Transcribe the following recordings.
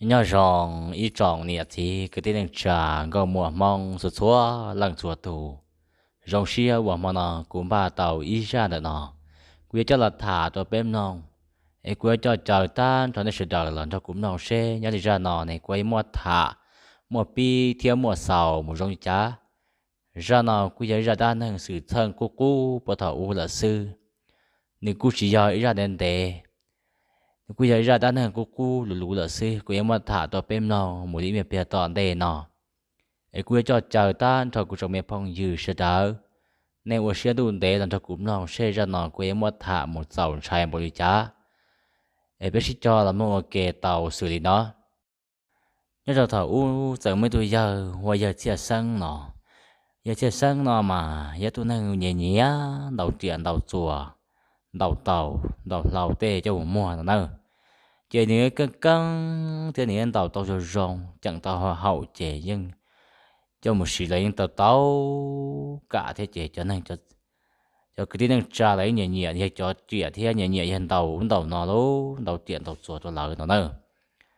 Nyob zoo ib tsoom niam txiv kwv tij neej tsa nkauj muam Hmoob txhua txhua leej txhua tus. Zoo siab uas hmo no kuv npaj tau ib zaj ntawm no, kuv yuav coj los tham rau peb mloog. Es kuv yuav coj caw tag nrho nej sawv daws los nrog kuv mloog seb nyob li zaj no ne kuv yuav muab tham, muaj pib thiab muaj xaus mus zoo li cas. Zaj no kuj yog ib zaj dab neeg xwm txheej qub qub puag thaum ub lawm xwb. Nws kuj tsis yog ib zaj ntev ntev, nws kuj yog ib zaj dab neeg qub qub luv luv lawm xwb. Kuv yuav muab tham rau peb mloog mus li ib me pliag tom ntej no. Es kuv yuav coj caw tag nrho kuv tsoom me phooj ywg sawv daws, nej ua siab ntuj ntev los nrog kuv mloog seb zaj no kuv yuav muab tham mus txaus ntshai npaum li cas. Es peb sib cog los mloog ua ke tau xws li no. Nyob rau thaum ub txawm muaj ib tug yawg hu ua yawg Txhiaj Xeeb no. Yawg Txhiaj Xeeb no mas yog tus neeg nyiam nyiam ntaus riam ntaus txuas, ntaus taus ntaus hlau tej coj mus muag no na. Ces nws keej keej thiab nws ntaus tau zoo zoo, ceem tau haum ces yeej coj mus siv los yeej tau tau kam thiab. Ces cov neeg, cov kwv tij neej tsa los yeej nyiam nyiam yawg cov riam thiab nyiam nyiam yawg ntaus ub ntaus no, ntaus riam ntaus txuas rau lawv no na.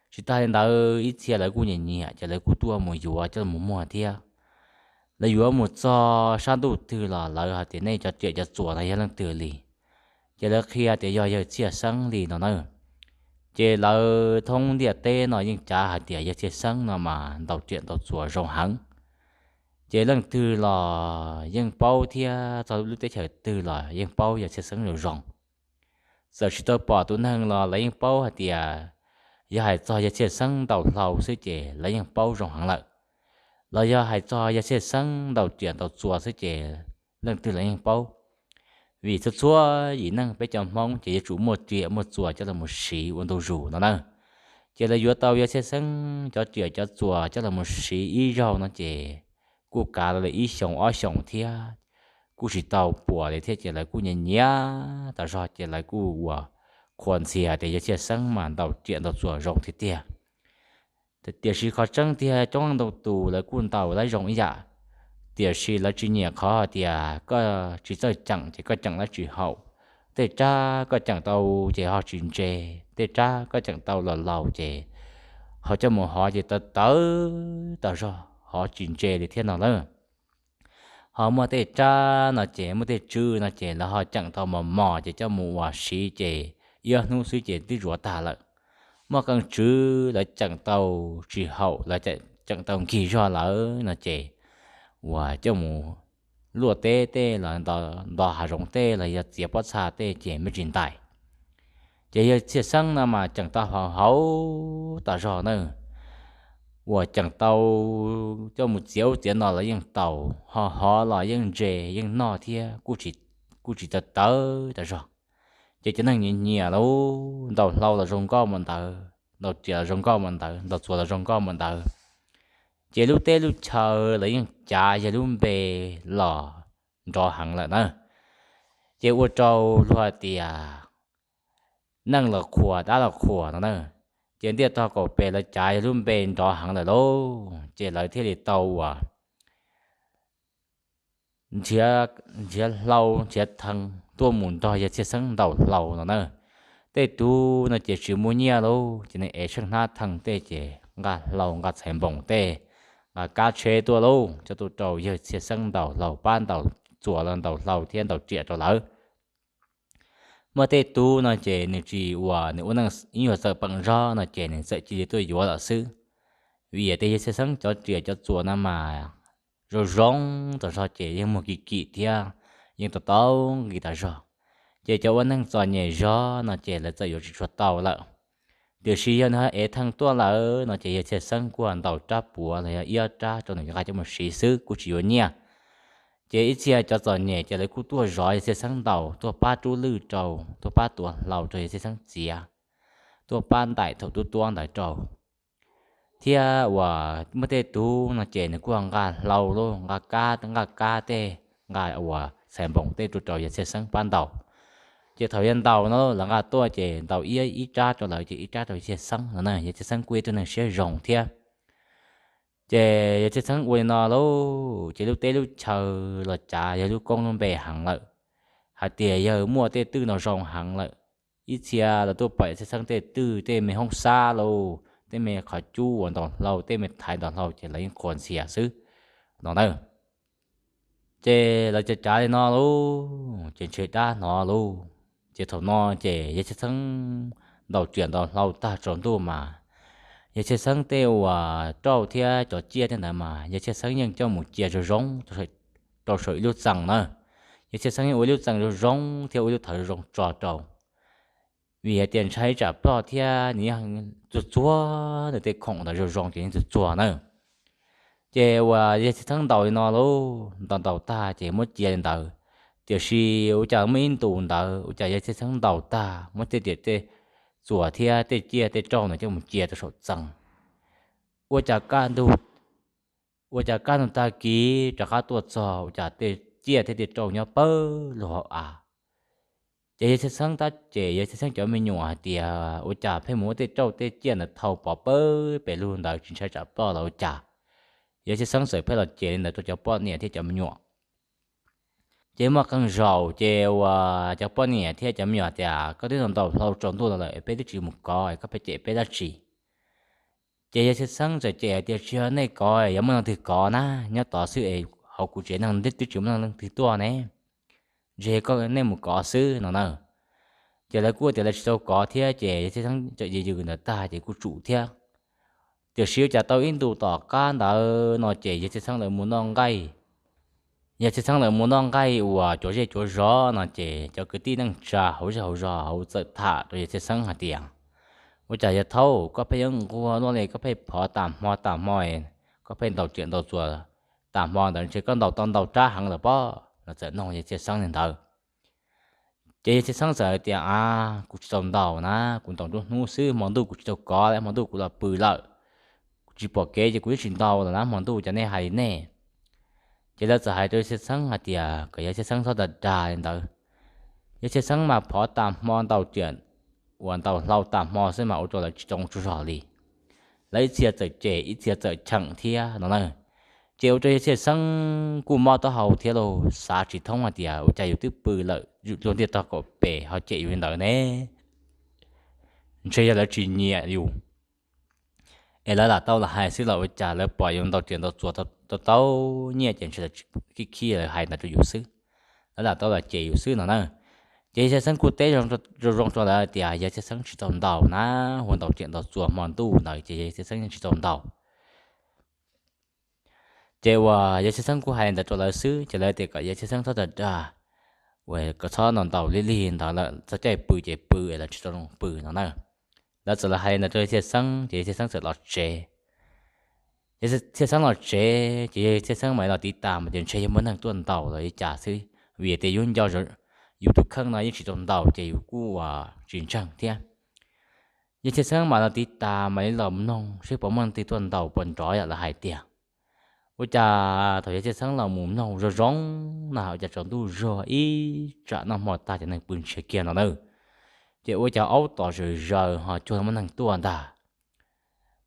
Tsis tas li ntawd ib txhia lawv kuj nyiam nyiam ces lawv kuj tuaj mus yuav coj mus muag thiab. Lawv yuav mus txog sab ntuj twg los lawv hais tias nej cov riam cov txuas no yog leej twg li, ces lawv qhia tias yog yawg Txhiaj Xeeb li no na. Ces lawv thoob ntiaj teb no yeej cav hais tias yawg Txhiaj Xeeb no mas ntaus riam ntaus txuas zoo heev. Ces leej twg los yeej paub thiab txog lub teb chaws twg los yeej paub yawg Txhiaj Xeeb zoo zoo. Txawm tsis tau pom tus neeg los lawv yeej paub hais tias yog hais txog yawg Txhiaj Xeeb ntaus hlau xwb ces lawv yeej paub zoo heev lawm. Los yog hais txog yawg Txhiaj Xeeb ntaus riam ntaus txuas xwb ces leej twg los yeej paub. Vim txhua txhua yim neej peb cov Hmoob ces yuav tsum muaj riam muaj txuas coj los mus siv ua ntu zus no na. Ces lawv yuav tau yawg Txhiaj Xeeb cov riam cov txuas coj los mus siv ib zaug no ces kuj kav lawv li ib xyoos ob xyoos thiab, kuj tsis tau puas li thiab ces lawv kuj nyiam nyiam tas zog ces lawv kuj ua qhuas ntxhias tias yawg Txhiaj Xeeb mas ntaus riam ntaus txuas zoo tiag tiag. Tiam sis qhov tseeb tiag coob ntau tus lawv kuj ntaus lawv zoo ib yam, tiam sis lawv tsis nyiam qhov hais tias koj tsis txawj ceem ces koj ceem lawv tsis haum. Tej rab koj ceem tau ces ho tsis ntse, tej rab koj ceem tau los laus ces ho coj mus hov ces tawv tawv tas zog ho tsis ntse li thiab no lawm. Ho muaj tej rab no ces muaj tej tswv no ces lawv ho ceem tau mos mos ces coj mus ua siv ces ib ob hnub xwb ces twb zuav tag lawm. Muaj qee tswv lawv ceem tau tsis haum, lawv ceem tau nkig zog lawm no ces uas coj mus luaj teb tej los nto hav zoov tej los yog txiav pob txha tej ces me tsis ntais. Ces yawg Txhiaj Xeeb no mas ceem tau haum haum tas zog na, uas ceem tau coj mus txiav ub txiav no los yeej tau, ho hov los yeej ntse yeej noj thiab, kuj tsis tawv tawv tas zog. Ces cov neeg nyiam nyiam lawm, ntaus hlau los zoo nkauj mus ntawd, ntaus riam los zoo nkauj mus ntawd, ntaus txuas los zoo nkauj mus ntawd. Ces lub teb lub chaw lawv yeej cav yawg lub npe los nrov heev lawm na. Ces ua rau luag tias neeg los qhuas dab los qhuas no na. Ces ntiaj tog kaum pem lawv cav yawg lub npe nrov heev lawm lauj, ces lawv thiaj li tau uas nrhiav hlau nrhiav thee tuaj mus nrog yawg Txhiaj Xeeb ntaus hlau no na. Tej tug no ces tsis muaj nyiaj lauj, ces nws ev tsheej hnab thee tej ces nqa hlau nqa txhais npoos tej, nqa kab tsheb tuaj lauj, coj tuaj rau yawg Txhiaj Xeeb ntaus hlau pab ntaus txuas los ntaus hlau thiab ntaus riam rau lawv. Muaj tej tug no ces nws tsis ua, nws ua neej ib nyuag txawm peem zog no ces nws txawm cia li tuaj yuav lawm xwb. Vim tias yawg Txhiaj Xeeb cov riam cov txuas no mas zoo zoo tas zog ces yeej muag kim kim thiab yeej tau tau nqi tas zog. Ces cov ua neeg txom nyem zog no ces lawv txawm yuav tsis tshua tau lawm. Tiam sis yog nws ev thee tuaj lawm no ces yawg Txhiaj Xeeb kuj ntaus rab puav los yog ib ob rab rau nws nqa coj mus siv xwb kuj tsis yuav nyiaj. Ces ib txhia cov txom nyem ces lawv kuj tuaj zov yawg Txhiaj Xeeb ntaus, tuaj pab rub lwj rau, tuaj pab tuav hlau rau yawg Txhiaj Xeeb txiav, tuaj pab ntaim thaum tub tuab ntawd rau. Thiab uas muaj tej tug no ces nws kuj nqa hlau lauj, nqa kab, nqa kab tej, nqa uas txhais npoos tej tuaj rau yawg Txhiaj Xeeb pab ntaus. Ces thaum yawg ntaus no lawv nqa tuaj ces ntaus ib, ib rab rau lawv ces ib rab rau yawg Txhiaj Xeeb no na. Yawg Txhiaj Xeeb kuj yog ib tug neeg siab zoo thiab. Ces yawg Txhiaj Xeeb ua li no lauj, ces lub teb lub chaw los cav yawg lub koob lub npe heev lawm, hais tias yawg muaj tej twj no zoo heev lawm. Ib txhia los tuaj pom yawg Txhiaj Xeeb tej twj tej me hoob xab lauj, tej me qhov cub uas ntaus hlau, tej me thaiv ntaus hlau ces lawv yeej qhuas ntxhias xwb no na. Ces lawv cav cav li no lauj, ces ntshe dab hnov lauj. Ces thaum no ces yawg Txhiaj Xeeb ntaus riam ntaus hlau tag tsaus ntuj mas, yawg Txhiaj Xeeb tej uas rauj thiab cov ciaj tej ntawd mas yawg Txhiaj Xeeb yeej coj mus cia zoo zoo rau saum ib lub txee na. Yawg Txhiaj Xeeb yeej ua ib lub txee zoo zoo thiab ua ib lub thawv zoo zoo tso rau, vim hais tias ntshai tsam ploj thiab nws yeej txuag txuag nws tej khoom ntawd zoo zoo ces yeej txuag txuag na. Ces uas yawg Txhiaj Xeeb ntaus li no lauj, ntaus ntaus tag ces muab cia li ntawd. Tiam sis ua cas muaj ib ntus ntawd ua cas yawg Txhiaj Xeeb ntaus tag muab tej riam tej txuas thiab tej ciaj tej rauj ntawd coj mus cia rau saum txee, ua cas kaj ntug, ua cas kaj ntug tag kis rov qab tuaj txog ua cas tej ciaj thiab tej rauj nyob pawg lug hauv av. Ces yawg Txhiaj Xeeb tab ces yawg Txhiaj Xeeb cov me nyuam hais tias ua cas pheej mus muab tej rauj tej ciaj ntawd thau pov pawg pes lug ntawd tsis ntshai tsam ploj los ua cas. Yawg Txhiaj Xeeb txawm pheej los cem li ntawd rau cov poj niam thiab cov me nyuam. Ces muaj qee zaus ces uas cov poj niam thiab cov me nyuam tias koj twb ntaus hlau tsaus ntuj los lawm peb twb tsis mus kov koj pheej cem peb dab tsi. Ces yawg Txhiaj Xeeb txawm cem hais tias tsis yog nej kov, yog muaj leej twg kov na, nyob tod xwb es hauv kuv tsev neeg twb tsis muaj leej twg tuaj ne, ntshe nej mus kov xwb no na. Ces lawv kuj tias lawv tsis tau kov thiab ces yawg Txhiaj Xeeb cov yws yws ntawd tag ces kuj tsum thiab. Tiam sis ua cas tau ib ntus tom qab ntawd no ces yawg Txhiaj Xeeb lawv mus noj nqaij, yawg Txhiaj Xeeb lawv mus noj nqaij uas cuav zej cuav zos no ces cov kwv tij neej tsa hauv zej hauv zos hauv txawm tham rau yawg Txhiaj Xeeb hais tias ua cas yawg Thaub koj pheej yuav nquag luaj li, koj pheej phov tas hmo tas hmo, koj pheej ntaus riam ntaus txuas tas hmo ntawd ntshe koj ntaus tau ntau rab heev lawm pob no, txawm nug yawg Txhiaj Xeeb li ntawd. Ces yawg Txhiaj Xeeb txawm hais tias a, kuv tsis tau ntaus na, kuv ntaus nruab hnub xwb, hmo ntuj kuv tsis tau kov, hmo ntuj kuv los pw lawm, kuv tsis pom kev ces kuv twb tsis ntaus lawm na, hmo ntuj cas nej hais li nej. Ces lawv txawm hais rau yawg Txhiaj Xeeb hais tias kom yawg Txhiaj Xeeb txhob dag dag li ntawd. Yawg Txhiaj Xeeb mas phov tas hmo ntaus riam uas ntaus hlau tas hmo xwb mas ua rau lawv tsis tau tsaug zog li. Lawv ib txhia txawm cem ib txhia txawm cheem thiab no na. Ces ua rau yawg Txhiaj Xeeb kuj mob taub hau thiab lauj, xav tsis thoob hais tias ua cas yus twb pw lawm luag ntiaj tog kaum pem ho cem yus li ntawd ne, ntshe yog lawv tsis nyiam yus. Es lawv lam tau los hais xwb los ua cas lawv pom yus ntaus riam ntaus txuas tau tau nyiaj ces ntshe lawv khib khib lawv hais ntawd rau yus xwb, lawv lam tau los cem yus xwb no na. Ces yawg Txhiaj Xeeb kuj teb zoo zoo rau lawv tias yawg Txhiaj Xeeb tsis tau ntaus na, hu ntaus riam ntaus txuas hmo ntuj ntawd ces yawg Txhiaj Xeeb yeej tsis tau ntaus. Ces uas yawg Txhiaj Xeeb kuj hais li ntawd rau lawv xwb ces lawv tias kom yawg Txhiaj Xeeb txhob dag dag, uas kom txhob ntaus ntaus lig lig ntawd lawm, txog caij pw ces pw es lawv tsis tau zoo pw no na. Lawv txawm los hais li ntawd rau yawg Txhiaj Xeeb ces yawg Txhiaj Xeeb txawm los tsev. Yawg Txhiaj Xeeb los tsev ces yawg Txhiaj Xeeb mam li los tiv tas mas ces ntshe yog muaj neeg tuaj ntaus los li cas xwb, vim tias yus nco yus tus kheej no yeej tsis tau ntaus ces yus kuj uas tsis ntseeg thiab. Yawg Txhiaj Xeeb mam los tiv tas mam li los mloog seb puas muaj leej twg tuaj ntaus puas nrov yam lawv hais tiag. Ua cas thaum yawg Txhiaj Xeeb los mus mloog zoo zoo na ua cas tsaus ntuj zuag ib tsam noj hmo tag cov neeg pw ntsiag kiag no na. Ces ua cas aub tom zawm zaws ho cuag muaj neeg tuaj ntag.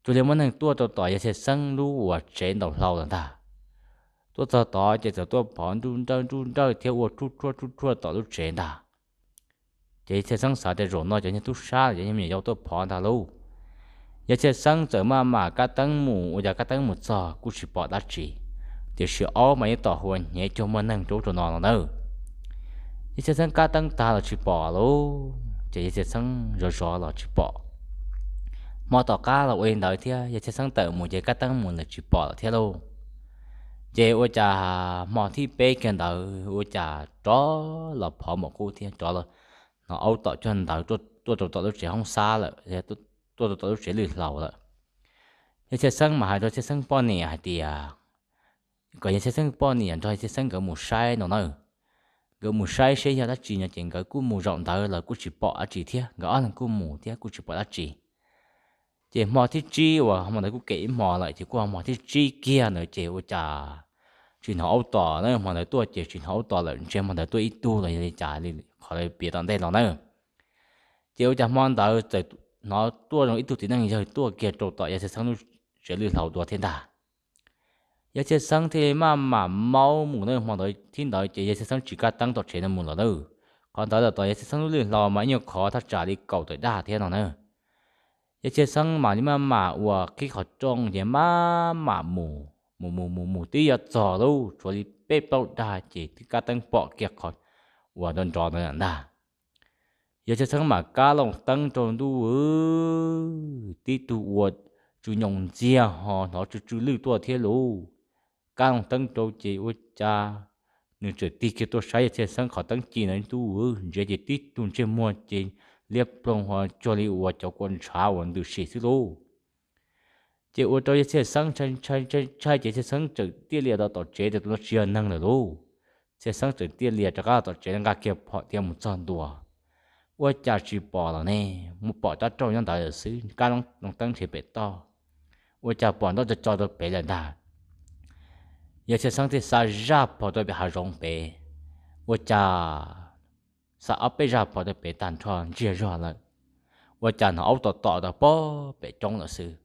Cuag li muaj neeg tuaj rau tom yawg Txhiaj Xeeb lub uas tsev ntaus hlau los ntag. Tuaj txog tod ces txawm tuaj phov nruj nrawj nruj nrawj thiab ua ruj ruaj ruj ruaj tom lub tsev ntag. Ces yawg Txhiaj Xeeb xav tias zaum no cov niag tub sab los cov niag me nyuam yaus tuaj phov ntag lauj. Yawg Txhiaj Xeeb txawm maj mam kab teeb mus ua cas kab teeb mus txog kuj tsis pom dab tsi, tiam sis aub mas yeej tom hua hnyev cuag muaj neeg rau ub rau no no na. Yawg Txhiaj Xeeb kab teeb tag los tsis pom lauj, ces yawg Txhiaj Xeeb zov zov los tsis pom. Hmo tom qab los ua li ntawd thiab yawg Txhiaj Xeeb tawm mus ces kab teeb mus lawm tsis pom lawm thiab lauj. Ces ua cas hmo thib peb kiag ntawd ua cas rov los phov npaum qub thiab rov hnov aub tom cuag ntawd tuaj rau tom lub tsev hoob xab lawm, tuaj rau tom lub tsev lwj hlau lawm. Yawg Txhiaj Xeeb mas hais rau Txhiaj Xeeb poj niam hais tias kom yawg Txhiaj Xeeb poj niam nrog yawg Txhiaj Xeeb nkawd mus saib no na. Nkawd mus saib seb yog dab tsi no ces nkawd kuj mus zaum ntawd los kuj tsis pom dab tsi thiab, nkawd ob leeg kuj mus thiab kuj tsis pom dab tsi. Ces hmo thib tsib uas hmo ntawd kuj kem ib hmo lawm ces kuj hmo thib tsib kiag ntawd ces ua cas tsis hnov aub tom na, hmo ntawd tuaj ces tsis hnov aub tom lawm, ntshe hmo ntawd tuaj ib tug los yog li cas li qhov lawv piav tom ntej los na. Ces ua cas hmo ntawd txawm hnov tuaj zoo ib tug txiv neej yawg tuaj kiag rau tom yawg Txhiaj Xeeb lub tsev lwj hlau dua thiab ntag. Yawg Txhiaj Xeeb thiaj li maj mam maub mus na, hmo ntawd thib ntawd ces yawg Txhiaj Xeeb tsis kab teeb tom tsev no mus lawm na. Qhov ntawd los tom yawg Txhiaj Xeeb lub lwj hlau mas ib nyuag qhov thaj tsam li kaum tawm daj thiab no na. Yawg Txhiaj Xeeb mam li maj mam uas qhib qhov rooj ces maj mam mus mus mus mus mus twb yuav txog lauj, tshuav li peb plaub dag ces twb kab teeb pom kiag qhov uas nrov nrov ntawd ntag. Yawg Txhiaj Xeeb mam kab loo teeb rau ntuj, tib tug ua tsw nyoos ntxiag ho hnov tsw tsw lwj tuaj thiab lauj. Kab loo teeb rau ces ua cas nws txawm tig kiag tuaj saib Yawg Txhiaj Xeeb qhov teeb ci ntawd ntuj, ntsia ces tib tug ntsej muag ces liab ploog ho cuag li uas cov kua ntshav uas ntws sim xwb lauj. Ces ua rau Yawg Txhiaj Xeeb ntshai ntshai ntshai ntshai ces Txhiaj Xeeb txawm tiaj lias rau tom tsev tias tus no tsis yog neeg lawm lauj. Txhiaj Xeeb txawm tiaj lias rov qab tom tsev nqa kiag phom thiab mus txog ntua, ua cas tsis pom los ne, mus pom rab rauj nyob ntawd lawm xwb, kab loo teeb nrhiav pem toj, ua cas pom nroj co co rau pem lawm ntag. Yawg Txhiaj Xeeb thiaj xa zaj phom rau pem hav zoov pem, ua cas xa ob peb zaj phom rau pem tag nrho ntsiag zog lawm, ua cas hnov aub tom tom rau pem roob lawm xwb.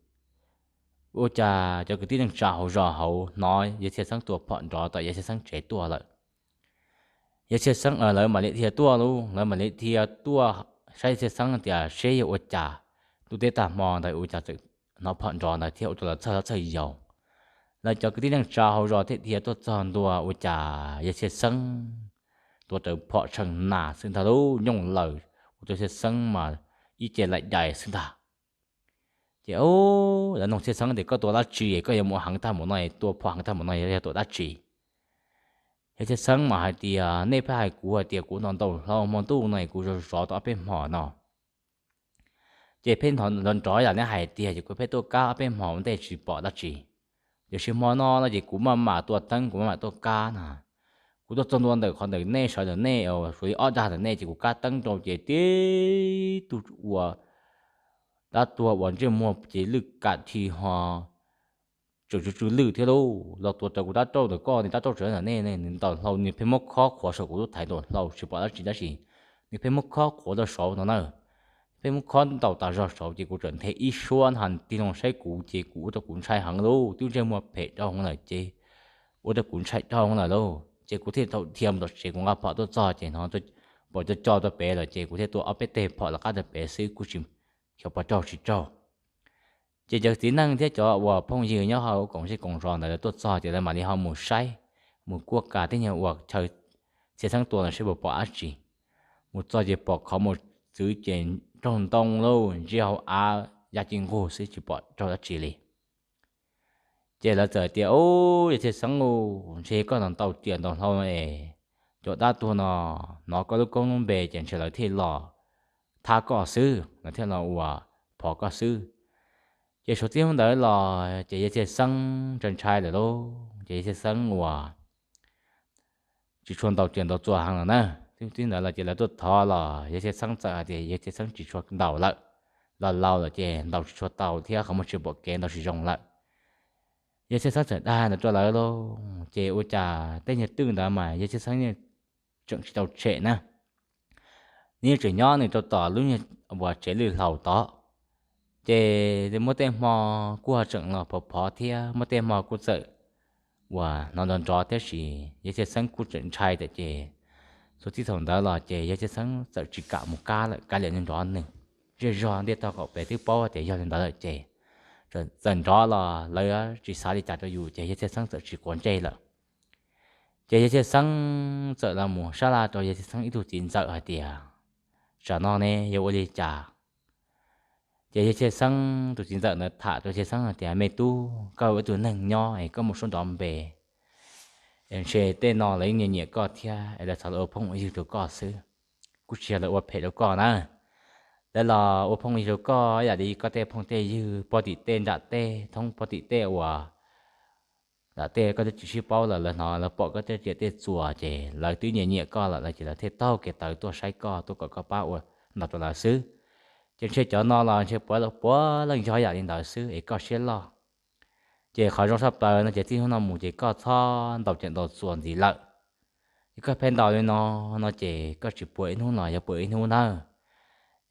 Ua cas cov kwv tij neej tsa hauv zos hauv hnov Yawg Txhiaj Xeeb tua phom nrov tom Yawg Txhiaj Xeeb tsev tuaj lawm. Yawg Txhiaj Xeeb lawv mam li dhia tuaj lauj, lawv mam li dhia tuaj saib Yawg Txhiaj Xeeb tias seb yog ua cas, ntuj teb tag hmo ntawd ua cas txawm hnov phom nrov ntawd thiab ua rau lawv txhawj hlob txhawj yau. Lawv cov kwv tij neej tsa hauv zos thiaj dhia tuaj txog ntua ua cas Yawg Txhiaj Xeeb tuav rawv phom tshee nas xwb ntag lauj, nyooj laws, ua rau Txhiaj Xeeb mas ib ce laim dais xwb ntag. Ces lawv nug Txhiaj Xeeb tias koj tua dab tsi, koj yuav mus heev tag mus no, tua phom heev tag mus no yog tua dab tsi? Yawg Txhiaj Xeeb mas hais tias nej pheej hais kuv hais tias kuv ntaus ntaus hlau hmo ntuj no kuv zov zov tau ob peb hmo no. Ces pheej nrov nrov yam nej hais tiag ces kuv pheej tuaj kab ob peb hmo ua ntej tsis pom dab tsi. Tiam sis hmo no no ces kuv maj mam tua teeb, kuv maj mam tuaj kab na. Kuv tuaj txog ntua ntawm qhov ntawm nej sawv ntawm nej, suav li ob dag ntawm nej ces kuv kab teeb rau ces tib tug ua dab tuag uas ntsej muag ces lwj kam thi ho tseem tsw tsw lwj thiab lauj, los tuav rawv kuv rab rauj ntawm koj, nws rab rauj tseem ntawm nej, nws ntaus hlau nws pheej muab khob qhuav saum kuv lub thaiv ntaus hlau tsis pom dab tsi tab sis nws pheej muab khob qhuav rau saud no na. Pheej muab khob ntaus tas zog saud ces kuv txawm nthe ib suab ntag, tig loo saib kuv ces kuv ua rau kuv ntshai heev lauj, twb ntsej muag phem dhau hwv lawm ces ua rau kuv ntshai dhau hwv lawm lauj. Ces kuv thiaj tau dhia mus tom tsev, kuv nqa phom tuaj txog ces hnov pom co co rau pem lawm ces kuv thiaj tua ob peb teg phom lawv qab rau pem xwb, kuj tsis xyov puas raug tsis raug. Ces cov txiv neej thiab cov uas phooj ywg nyob hauv koom zej koom zos ntawd lawv tuaj txog ces lawv mam li ho mus saib, mus kuaj kas tej nyuag uas chaw Txhiaj Xeeb tua ntawd saib puas pom dab tsi. Mus txog ces pom qhov muag txwv ces raug ntoo lauj, ntsiag hauv av ya ci nqug xwb tsis pom raug dab tsi li. Ces lawv txawm tias, Ub, yawg Txhiaj Xeeb, ntshe koj ntaus ntaus riam ntaus hlau es cov dab tuag no hnov koj lub koob lub npe ces ntshe lawv thiaj los thab koj xwb, lawv thiaj los ua phom koj xwb. Ces suav txij hnub ntawd los ces yawg Txhiaj Xeeb ntshai ntshai lawm lauj, ces yawg Txhiaj Xeeb uas tsis tshua ntaus riam ntaus txuas heev lawm na. Txij ntawd los ces lawv tuaj thov los yawg Txhiaj Xeeb txawm hais tias yawg Txhiaj Xeeb tsis tshua ntaus lawm, los laus lawm ces ntaus tsis tshua tau thiab qhov muag tsis pom kev ntaus tsis zoo lawm. Yawg Txhiaj Xeeb txawm dag ntawd rau lawv lauj, ces ua cas tej nyuag twj ntawd mas yawg Txhiaj Xeeb yeej tseem tsis tau tshem na. Nws yeej tseem nyob nws rau tom lub nyuag uas tsev lwj hlau tod. Ces muaj tej hmo kuj ho tseem los phov phov thiab, muaj tej hmo kuj txawm uas hnov nrov nrov thiab, sis yawg Txhiaj Xeeb kuj tseem ntshai tawm ces suav txij thaum ntawd los ces yawg Txhiaj Xeeb txawm tsis kam mus kab lawm, kav liam nws nrov nws. Zej zog ntiaj teb qaum pem twb paub tias yog li ntawd lawm ces txawm nrov los lawv tsis xav li cas rau yus ces yawg Txhiaj Xeeb txawm tsis quav ntsej lawm. Ces yawg Txhiaj Xeeb txawm los mus sab laj rau yawg Txhiaj Xeeb ib tug txiv ntxawm hais tias, Tsam no ne yuav ua li cas? Ces yawg Txhiaj Xeeb tus txiv ntxawm ntawd tham rau Txhiaj Xeeb hais tias, Me tub, koj ua ib tug neeg nyob es koj muaj suab nrov npe, ntshe tej no lawv yeej nyiam nyiam koj thiab es lawv xav los ua phooj ua ywg rau koj xwb, kuj tsis yog lawv ua phem rau koj na. Lawv los ua phooj ua ywg rau koj yam li koj tej phooj tej ywg pog tim tej nram tej, thoob pog tim tej uas nram tej koj twb tsis sib paub lawm, lawv hnov lawv pom koj tej riam tej txuas ces lawv twb nyiam nyiam koj lawm, lawv ces lawv thiaj taug kev tawv tuaj saib koj, tuaj kom koj pab ua ntaus rau lawv xwb. Ces ntshe cov no los ntshe puav puav leej yog yam li ntawd xwb es koj siab loj. Ces qhov zoo tshaj plaws no ces txij hnub no mus ces koj txhob ntaus riam ntaus txuas ntxiv lawm. Es koj pheej ntaus li no, no ces koj tsis puas ib hnub los yog puas ib hnub nawb.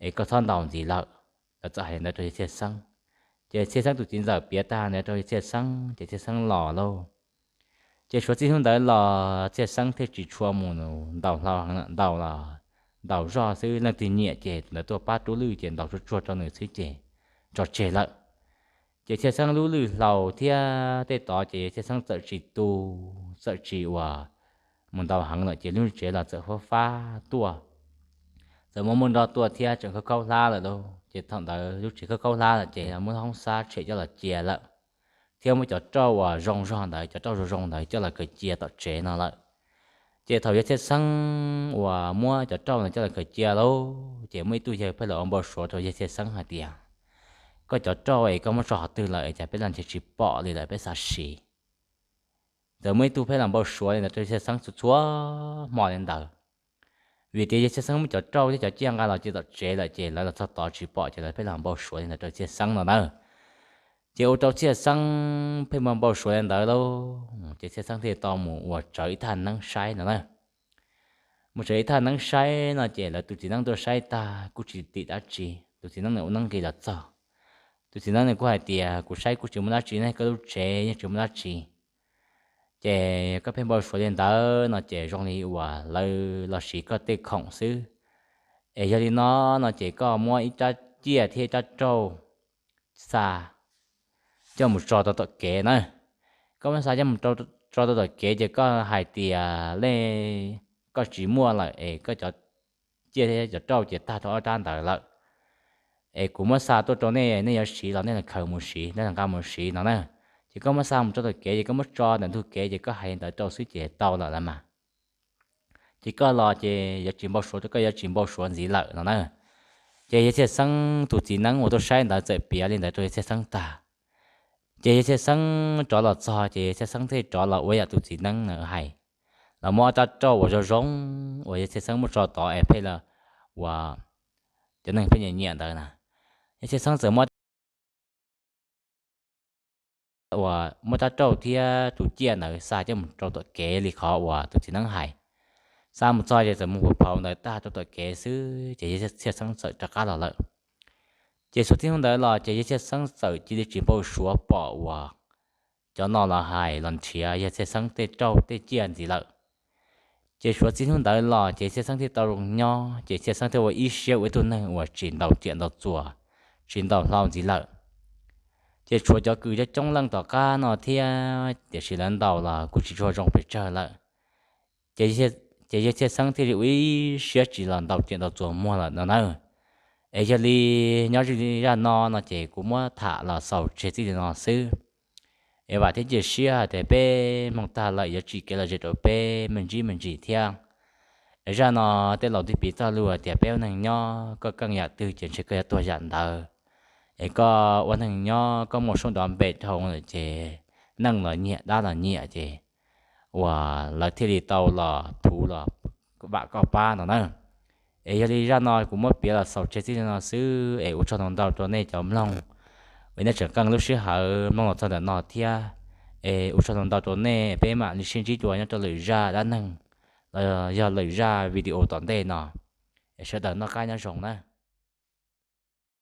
Es koj txhob ntaus ntxiv lawm. Lawv txawm hais li ntawd rau yawg Txhiaj Xeeb. Ces Txhiaj Xeeb tus txiv ntxawm piav tag ntawd rau yawg Txhiaj Xeeb ces Txhiaj Xeeb los lauj. Ces suav txij hnub ntawd los Txhiaj Xeeb thiaj tsis tshua mus ntaus hlau heev lawm, ntaus los ntaus zoj xwb, leej twg nyiam ces tus ntawd tuaj pab rub lwj ces ntaus tsuag tsuag rau nws xwb ces tso tseg lawm. Ces Txhiaj Xeeb lub lwj hlau thiab tej tod ces Txhiaj Xeeb txawm tsis tu, txawm tsis ua mus ntau heev lawm ces lub tsev los txawm fab fab tuaj, txawm muaj muaj nroj tuaj thiab tseem khaub khaub hlab lawm lauj. Ces thaum ntawd lub tsev khaub khaub hlab lawm ces muab hoob xab tshem coj los cia lawm, thiab muab cov rauj uas zoo zog ntawd, cov rauj zoo zoo ntawd coj los khaws cia tom tsev no lawm. Ces thaum yawg Txhiaj Xeeb uas muab cov rauj ntawd coj los khaws cia lauj, ces muaj ib tug yawg pheej los ua npau suav rau yawg Txhiaj Xeeb hais tias, koj cov rauj es koj muab tso qhov twg lawm es cas peb los nrhiav tsis pom li lawm, peb xav siv. Txawm muaj ib tug pheej los npau suav li ntawd rau yawg Txhiaj Xeeb txhua txhua hmo li ntawd. Vim tias yawg Txhiaj Xeeb muab cov rauj thiab cov ciaj nqa los cia tom tsev lawm ces lawv los txog tod tsis pom ces lawv pheej los npau suav li ntawd rau Txhiaj Xeeb no na. Ces ua rau Txhiaj Xeeb pheej muaj npau suav li ntawd lauj, ces Txhiaj Xeeb thiaj tau mus ua tsawv ib thaj neeb saib no na. Mus tsawv ib thaj neeb saib no ces lawv tus txiv neeb tuaj saib tag kuj tsis tim dab tsi, tus txiv neeb nws ua neeb nqis los txog. Tus txiv neeb nws kuj hais tias, kuv saib kuj tsis muaj dab tsi ne, koj lub tsev yeej tsis muaj dab tsi. Ces koj pheej npau suav li ntawd no ces zoo li uas lawv los siv koj tej khoom xwb. Es yog li no, no ces koj muab ib rab ciaj thiab ib rab rauj xa coj mus tso rau tom kev na. Koj muab xa coj mus tso rau tom kev ces koj hais tias lej koj tsis muaj lawm es koj cov ciaj thiab cov rauj ces tag rau ob rab ntawd lawm. Es kuv muab xa tuaj rau nej, nej yuav siv los nej los khaws mus siv, nej los nqa mus siv no na. Ces koj muab xa mus tso tom kev ces koj muab tso ntawm ntug kev ces koj hais li ntawd rau xwb ces tau lawm los mas. Ces koj los ces yuav tsis npau suav rau koj, yuav tsis npau suav ntxiv lawm no na. Ces yawg Txhiaj Xeeb tus txiv neeb uas tuaj saib ntawd txawm piav li ntawd rau yawg Txhiaj Xeeb tag. Ces yawg Txhiaj Xeeb rov los txog ces yawg Txhiaj Xeeb thiaj rov los ua yam tus txiv neeb na hais, los muab ob rab rauj uas zoo zoo uas yawg Txhiaj Xeeb muab tso tod es pheej los uas cov neeg pheej nyiam nyiam ntawd na. Yawg Txhiaj Xeeb txawm muab, uas muab rab rauj thiab tus ciaj ntawd xa coj mus rau tom kev li qhov uas tus txiv neeb hais. Xa mus txog ces txawm mus huv phauv ntawd tag rau tom kev xwb ces yawg Txhiaj Xeeb txawm rov qab los lawm. Ces suav txij hnub ntawd los ces yawg Txhiaj Xeeb txawm cia li tsis npau suav pom uas cov no los hais los nrhiav yawg Txhiaj Xeeb tej rauj tej ciaj ntxiv lawm. Ces suav txij hnub ntawd los ces Txhiaj Xeeb thiaj tau zoo nyob, ces Txhiaj Xeeb thiaj ua ib siab ua ib tug neeg uas tsis ntaus riam ntaus txuas, tsis ntaus hlau ntxiv lawm. Ces tshuav cov kws coob coob leej tom qab no thiab, tiam sis lawv ntaus los kuj tsis tshua zoo pes tsawg lawm. Ces yawg Txhiaj Xeeb thiaj li ua ib siab tsis los ntaus riam ntaus txuas muag lawm no na. Es yog li nyob zoo li zaj no no ces kuv muab tham los xaus tseg txij li no xwb. Es vam thiab cia siab hais tias peb mloog tag lawm yuav tsim kev lom zem rau peb me ntsis me ntsis thiab. Es zaj no tej laus twb piv txoj lus tias peb ua neeg nyob koj keej yam twg ces ntshe koj yuav tuag yam ntawd. Es koj ua neeg nyob koj muaj suab nrov npe dhau lawm ces neeg los nyiam dab los nyiam ces uas lawv thiaj li tau los thuv los vam koj pab no na. Es yog li zaj no kuv muab piav los xaus tseg txij li no xwb es ua tsaug ntau ntau rau nej cov mloog uas nej tseem keej lub sij hawm mloog los txog ntawm no thiab. Es ua tsaug ntau ntau rau nej, peb mam li sib ntsib dua nyob rau lwm zaj dab neeg los yog lwm zaj video tom ntej no. Es sawv daws noj qab nyob zoo na.